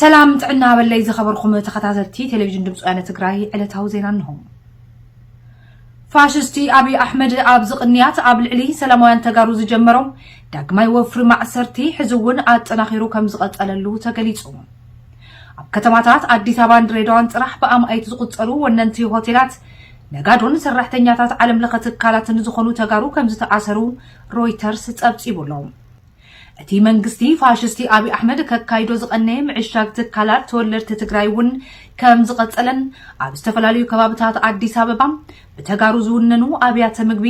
ሰላም ጥዕና በለይ ዝኸበርኩም ተኸታተልቲ ቴሌቪዥን ድምፂ ወያነ ትግራይ፣ ዕለታዊ ዜና እንሆ። ፋሽስቲ ኣብይ ኣሕመድ ኣብ ዝቕንያት ኣብ ልዕሊ ሰላማውያን ተጋሩ ዝጀመሮ ዳግማይ ወፍሪ ማእሰርቲ ሕዚ እውን ኣጠናኺሩ ከም ዝቐጸለሉ ተገሊጹ። ኣብ ከተማታት ኣዲስ ኣበባን ድሬዳዋን ጥራሕ ብኣማኢት ዝቑጸሩ ወነንቲ ሆቴላት፣ ነጋዶን ሰራሕተኛታት ዓለም ለኸ ትካላትን ዝኾኑ ተጋሩ ከም ዝተኣሰሩ ሮይተርስ ጸብጺቡ ኣሎ። እቲ መንግስቲ ፋሽስቲ ኣብይ ኣሕመድ ከካይዶ ዝቐነየ ምዕሻግ ትካላት ተወለድቲ ትግራይ እውን ከም ዝቐጸለን፣ ኣብ ዝተፈላለዩ ከባብታት ኣዲስ ኣበባ ብተጋሩ ዝውነኑ ኣብያተ ምግቢ፣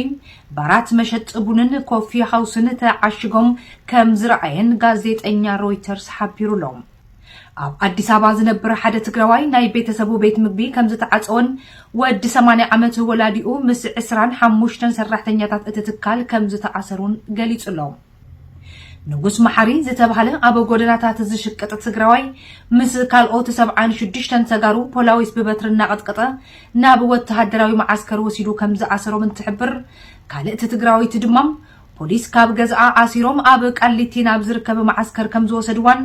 ባራት፣ መሸጢ ቡንን ኮፊ ሃውስን ተዓሺጎም ከም ዝረኣየን ጋዜጠኛ ሮይተርስ ሓቢሩ ኣሎ። ኣብ ኣዲስ ኣበባ ዝነብር ሓደ ትግራዋይ ናይ ቤተሰቡ ቤት ምግቢ ከም ዝተዓጸወን ወዲ ሰማንያ ዓመት ወላዲኡ ምስ ዕስራን ሓሙሽተን ሰራሕተኛታት እቲ ትካል ከም ዝተኣሰሩን ገሊጹ ኣሎ። ንጉስ መሓሪ ዝተባህለ ኣብ ጎደናታት ዝሽቅጥ ትግራዋይ ምስ ካልኦት ሰብዓን ሽዱሽተን ተጋሩ ፖላዊስ ብበትሪ እናቐጥቀጠ ናብ ወተሃደራዊ መዓስከር ወሲዱ ከም ዝኣሰሮም እንትሕብር፣ ካልእቲ ትግራወይቲ ድማ ፖሊስ ካብ ገዝኣ ኣሲሮም ኣብ ቃሊቲ ናብ ዝርከብ መዓስከር ከም ዝወሰድዋን፣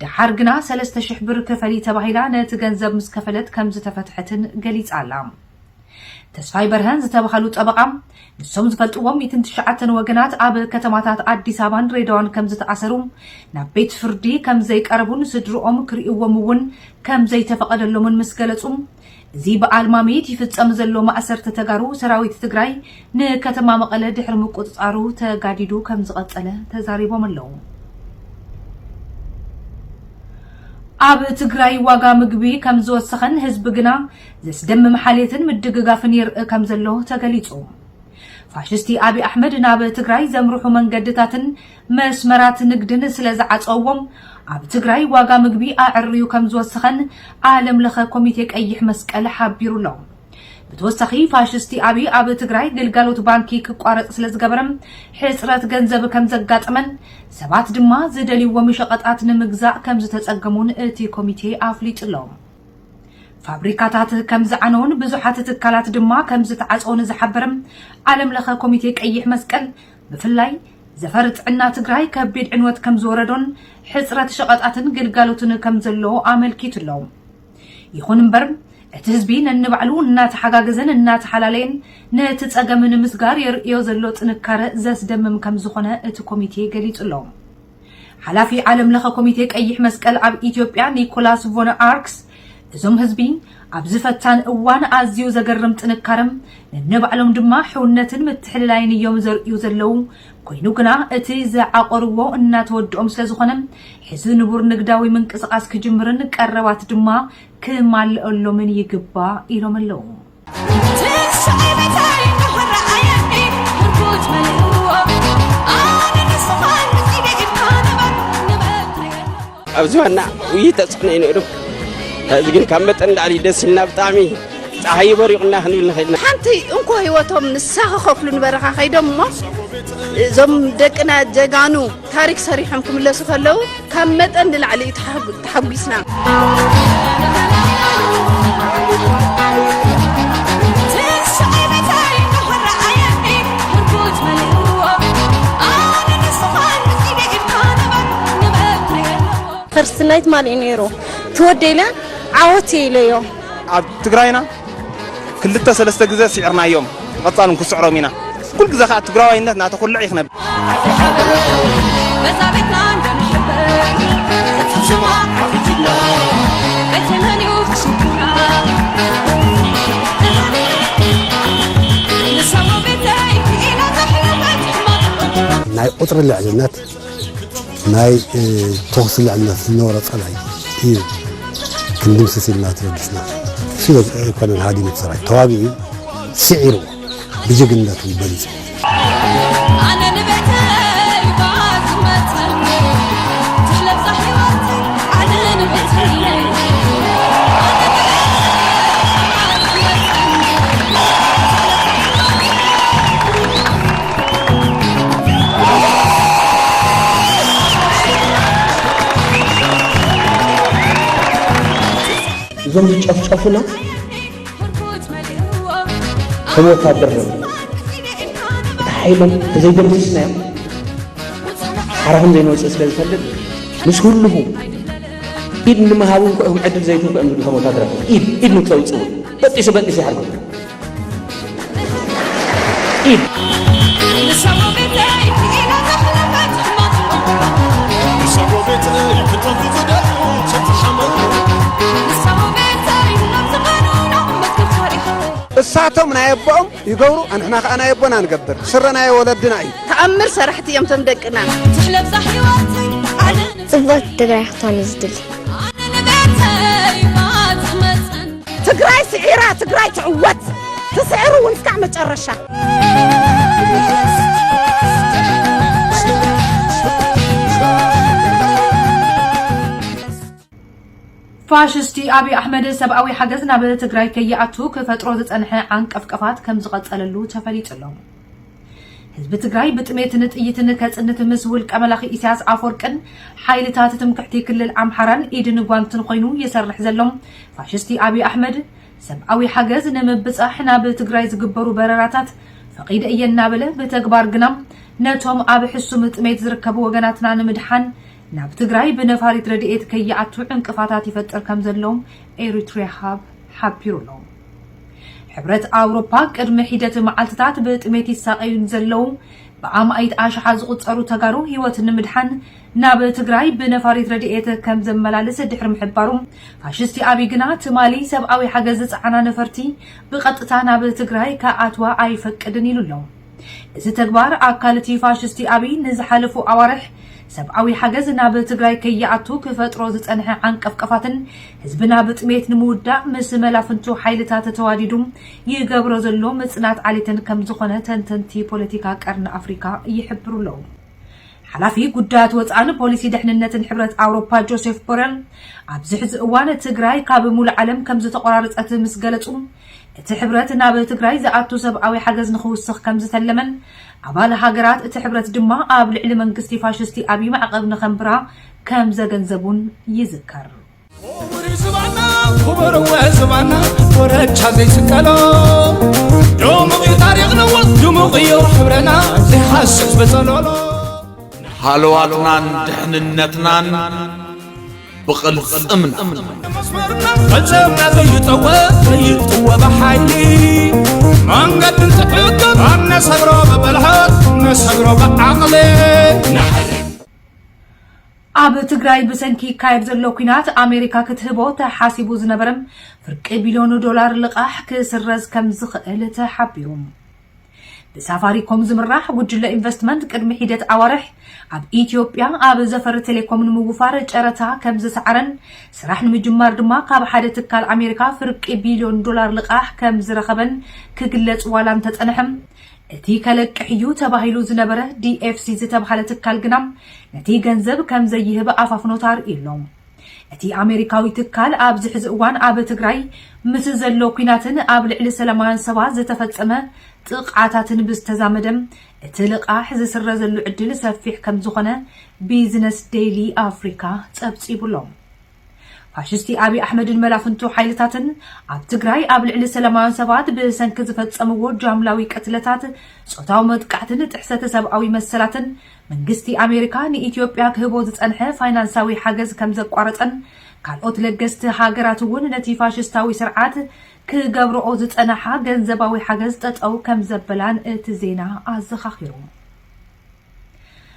ደሓር ግና ሰለስተ ሽሕ ብር ክፈሊ ተባሂላ ነቲ ገንዘብ ምስ ከፈለት ከም ዝተፈትሐትን ገሊጻ ኣላ። ተስፋይ በርሀን ዝተባህሉ ጠበቓ፣ ንሶም ዝፈልጥዎም ሚእትን ትሽዓተን ወገናት ኣብ ከተማታት ኣዲስ ኣበባን ድሬዳዋን ከም ዝተኣሰሩ፣ ናብ ቤት ፍርዲ ከም ዘይቀረቡን ስድርኦም ክርእይዎም እውን ከም ዘይተፈቐደሎምን ምስ ገለጹ፣ እዚ ብኣልማሚት ይፍጸም ዘሎ ማእሰርቲ ተጋሩ ሰራዊት ትግራይ ንከተማ መቐለ ድሕሪ ምቁጽጻሩ ተጋዲዱ ከም ዝቐጸለ ተዛሪቦም ኣለዉ። ኣብ ትግራይ ዋጋ ምግቢ ከም ዝወሰኸን ህዝቢ ግና ዘስደምም ሓልየትን ምድግጋፍን የርኢ ከም ዘሎ ተገሊጹ። ፋሽስቲ ኣብይ ኣሕመድ ናብ ትግራይ ዘምርሑ መንገድታትን መስመራት ንግድን ስለ ዝዓጸዎም፣ ኣብ ትግራይ ዋጋ ምግቢ ኣዐርዩ ከም ዝወሰኸን ዓለም ለኸ ኮሚቴ ቀይሕ መስቀል ሓቢሩ ኣሎ። ብተወሳኺ ፋሽስቲ ኣብይ ኣብ ትግራይ ግልጋሎት ባንኪ ክቋረጽ ስለ ዝገበረ፣ ሕጽረት ገንዘብ ከም ዘጋጠመን፣ ሰባት ድማ ዝደልይዎም ሸቐጣት ንምግዛእ ከም ዝተጸገሙን እቲ ኮሚቴ ኣፍሊጡ ኣሎ። ፋብሪካታት ከም ዝዓነውን ብዙሓት ትካላት ድማ ከም ዝተዓጸውን ዝሓበረ ዓለም ለኸ ኮሚቴ ቀይሕ መስቀል፣ ብፍላይ ዘፈር ጥዕና ትግራይ ከቢድ ዕንወት ከም ዝወረዶን ሕጽረት ሸቐጣትን ግልጋሎትን ከም ዘሎ ኣመልኪቱ ኣሎ። ይኹን እምበር፣ እቲ ህዝቢ ነንባዕሉ እናተሓጋገዘን እናተሓላለየን ነቲ ጸገም ንምስጋር የርእዮ ዘሎ ጥንካረ ዘስደምም ከም ዝኾነ እቲ ኮሚቴ ገሊጹ ኣሎ። ሓላፊ ዓለም ለኸ ኮሚቴ ቀይሕ መስቀል ኣብ ኢትዮጵያ ኒኮላስ ቮን ኣርክስ፣ እዞም ህዝቢ ኣብዚ ፈታን እዋን ኣዝዩ ዘገርም ጥንካረም፣ ነንባዕሎም ድማ ሕውነትን ምትሕልላይን እዮም ዘርእዩ ዘለዉ። ኮይኑ ግና እቲ ዝዓቆርዎ እናተወድኦም ስለ ዝኾነ፣ ሕዚ ንቡር ንግዳዊ ምንቅስቓስ ክጅምርን ቀረባት ድማ ክማልአሎምን ይግባእ ኢሎም ኣለዉ። ኣብዚ ዋና ውይይት ተጽዕኖ እዩ ነይሩ። ሕዚ ግን ካብ መጠን ንላዕሊ ደስ ኢልና፣ ብጣዕሚ ጸሓይ በሪቑና ክንብል ንኽእል ኢና። ሓንቲ እንኮ ህይወቶም ንሳ ክኸፍሉ ንበረኻ ከይዶም እሞ፣ እዞም ደቅና ጀጋኑ ታሪክ ሰሪሖም ክምለሱ ከለዉ፣ ካብ መጠን ንላዕሊ እዩ ተሓጉ-፣ ተሓጒስና። ፈርስት ናይት ማን እዩ ነይሩ? ትወደይ ኢለ ዓወት እየ ኢለዮ። ኣብ ትግራይና ክልተ ሰለስተ ግዜ ስዒርናዮም፣ ቀጻልን ክስዕሮም ኢና። ኩሉ ግዜ ከዓ ትግራዋይነት እናተኹልዕ እዩ ክነብር። ናይ ቁፅሪ ልዕልነት፣ ናይ፣ እ፣ ተኹሲ ልዕልነት ዝነበሮ ፀላኢ እዩ ክንድምስስ ኢልና ተበጊስና። እሱ ኣይኮነን ሃዲሙ እቲ ሰራዊት፣ ተዋጊኡ እዩ፣ ስዒርዎ፣ ብጅግንነቱ በሊፁ። ኣነ ንቤተይ እባ ዝመጸኒ፣ ትለብሳ ሕይወት ኣነ ንቤተይ። እዞም ዝጨፍጨፉና ከም ወታደር ነው። እቲ ሓይሎም ተዘይደምስስናዮም ሓራኹም ዘይንወፅእ ስለ ዝፈልጥ ምስ ህልኹ ኢድ ንምሃብ እንኳ እዮም ዕድል ዘይትንኩ እዮም ዝብሉ፣ ከም ወታደራት ኢድ ኢድ ንክተውፅኡ በጢሱ በጢሱ ይሓርጉ። ኢድ እሳቶም ናይ ኣቦኦም ይገብሩ፣ ኣንሕና ከኣ ናይ ኣቦና ንገብር። ስረ ናይ ወለድና እዩ። ተኣምር ሰራሕቲ እዮም እቶም ደቅና። ትሕለብዛ ህይወት ኣነ ጽብቕቲ ትግራይ ክትኮን እዩ ዝድሊ። ኣነ ንቤተይ ባጽመጸን ትግራይ ስዒራ ትግራይ ትዕወት። ትስዕሩ እውን እስካዕ መጨረሻ። ፋሽስቲ ኣብይ ኣሕመድ ሰብኣዊ ሓገዝ ናብ ትግራይ ከይኣቱ ክፈጥሮ ዝጸንሐ ዓንቀፍቀፋት ከም ዝቐጸለሉ ተፈሊጡ ኣሎ። ህዝቢ ትግራይ ብጥሜትን ጥይትን ከጽንት ምስ ውልቀ መላኺ ኢሳያስ ኣፈወርቅን ሓይልታት ትምክሕቲ ክልል ኣምሓራን ኢድን ጓንትን ኮይኑ ይሰርሕ ዘሎ ፋሽስቲ ኣብይ ኣሕመድ ሰብኣዊ ሓገዝ ንምብጻሕ ናብ ትግራይ ዝግበሩ በረራታት ፈቒደ እየ እናበለ ብተግባር ግና ነቶም ኣብ ሕሱም ጥሜት ዝርከቡ ወገናትና ንምድሓን ናብ ትግራይ ብነፋሪት ረድኤት ከይኣቱ ዕንቅፋታት ይፈጥር ከም ዘለዎም ኤሪትሪያ ሃብ ሓቢሩ ኣሎ። ሕብረት ኣውሮፓ ቅድሚ ሒደት መዓልትታት ብጥሜት ይሳቐዩ ንዘለዉ ብኣማኢት ኣሽሓት ዝቑጸሩ ተጋሩ ህይወት ንምድሓን ናብ ትግራይ ብነፋሪት ረድኤት ከም ዘመላልስ ድሕሪ ምሕባሩ፣ ፋሽስቲ ኣብይ ግና ትማሊ ሰብኣዊ ሓገዝ ዝጸዓና ነፈርቲ ብቐጥታ ናብ ትግራይ ክኣትዋ ኣይፈቅድን ኢሉ ኣሎ። እዚ ተግባር ኣካል እቲ ፋሽስቲ ኣብይ ንዝሓለፉ ኣዋርሕ ሰብኣዊ ሓገዝ ናብ ትግራይ ከይኣቱ ክፈጥሮ ዝጸንሐ ዓንቀፍቀፋትን ህዝብና ብጥሜት ንምውዳእ ምስ መላፍንቱ ሓይልታት ተዋዲዱ ይገብሮ ዘሎ ምጽናት ዓሌትን ከም ዝኾነ ተንተንቲ ፖለቲካ ቀርኒ ኣፍሪካ ይሕብሩ ኣለዉ። ሓላፊ ጉዳያት ወጻእን ፖሊሲ ድሕንነትን ሕብረት ኣውሮፓ ጆሴፍ ቦረል ኣብዚ ሕዚ እዋን ትግራይ ካብ ሙሉእ ዓለም ከም ዝተቆራረጸት ምስ ገለጹ እቲ ሕብረት ናብ ትግራይ ዝኣቱ ሰብኣዊ ሓገዝ ንኽውስኽ ከም ዝተለመን ኣባል ሃገራት እቲ ሕብረት ድማ ኣብ ልዕሊ መንግስቲ ፋሽስቲ ኣብይ ማዕቐብ ንኸንብራ ከም ዘገንዘቡን ይዝከር። ክቡር እዩ ዝባና ክቡር እወ ዝባና ኮረቻ ዘይስቀሎ ድሙቕ እዩ ታሪኽና እወ ድሙቕ እዩ ሕብረና ዘይሃስስ በጸሎሎ ሃለዋትናን ድሕንነትናን ብቕልጽምና መስመርና ፈጸምና ዘይጠወ ዘይጥወ ብሓይሊ መንገዲ እንትሕግር ኣብ ነሰግሮ ብብልሓት ነሰግሮ ብዓቕሊ ንሓይሊ ኣብ ትግራይ ብሰንኪ ይካየድ ዘሎ ኲናት ኣሜሪካ ክትህቦ ተሓሲቡ ዝነበረ ፍርቂ ቢልዮን ዶላር ልቓሕ ክስረዝ ከም ዝኽእል ተሓቢሩ። ብሳፋሪኮም ዝምራሕ ጉጅለ ኢንቨስትመንት ቅድሚ ሒደት ኣዋርሕ ኣብ ኢትዮጵያ ኣብ ዘፈር ቴሌኮም ንምውፋር ጨረታ ከም ዝሰዓረን ስራሕ ንምጅማር ድማ ካብ ሓደ ትካል ኣሜሪካ ፍርቂ ቢልዮን ዶላር ልቓሕ ከም ዝረኸበን ክግለጽ ዋላ እንተጸንሐ እቲ ከለቅሕ እዩ ተባሂሉ ዝነበረ ዲኤፍሲ ዝተብሃለ ትካል ግና ነቲ ገንዘብ ከም ዘይህብ ኣፋፍኖት ኣርእዩ ኣሎ። እቲ ኣሜሪካዊ ትካል ኣብዚ ሕዚ እዋን ኣብ ትግራይ ምስ ዘሎ ኲናትን ኣብ ልዕሊ ሰላማውያን ሰባት ዝተፈጸመ ጥቕዓታትን ብዝተዛመደ እቲ ልቓሕ ዝስረዘሉ ዕድል ሰፊሕ ከም ዝኾነ ቢዝነስ ዴይሊ ኣፍሪካ ጸብጺቡ ኣሎ። ፋሽስቲ ኣብይ ኣሕመድን መላፍንቱ ሓይልታትን ኣብ ትግራይ ኣብ ልዕሊ ሰላማውያን ሰባት ብሰንኪ ዝፈጸምዎ ጃምላዊ ቅትለታት፣ ጾታዊ መጥቃዕትን ጥሕሰተ ሰብኣዊ መሰላትን መንግስቲ ኣሜሪካ ንኢትዮጵያ ክህቦ ዝጸንሐ ፋይናንሳዊ ሓገዝ ከም ዘቋረጸን ካልኦት ለገስቲ ሃገራት እውን ነቲ ፋሽስታዊ ስርዓት ክገብርኦ ዝጸንሓ ገንዘባዊ ሓገዝ ጠጠው ከም ዘበላን እቲ ዜና ኣዘኻኺሩ።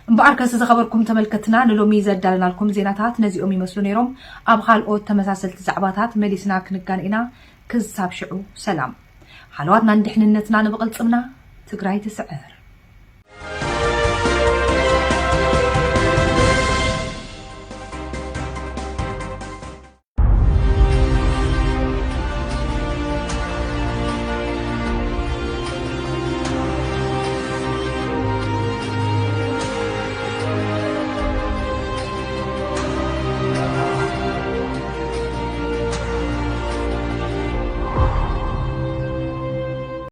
እምበኣርከስ ዝኸበርኩም ተመልከትና ንሎሚ ዘዳለናልኩም ዜናታት ነዚኦም ይመስሉ ነይሮም። ኣብ ካልኦት ተመሳሰልቲ ዛዕባታት መሊስና ክንጋን ኢና። ክሳብ ሽዑ ሰላም። ሃለዋትናን ድሕንነትናን ብቕልጽምና። ትግራይ ትስዕር።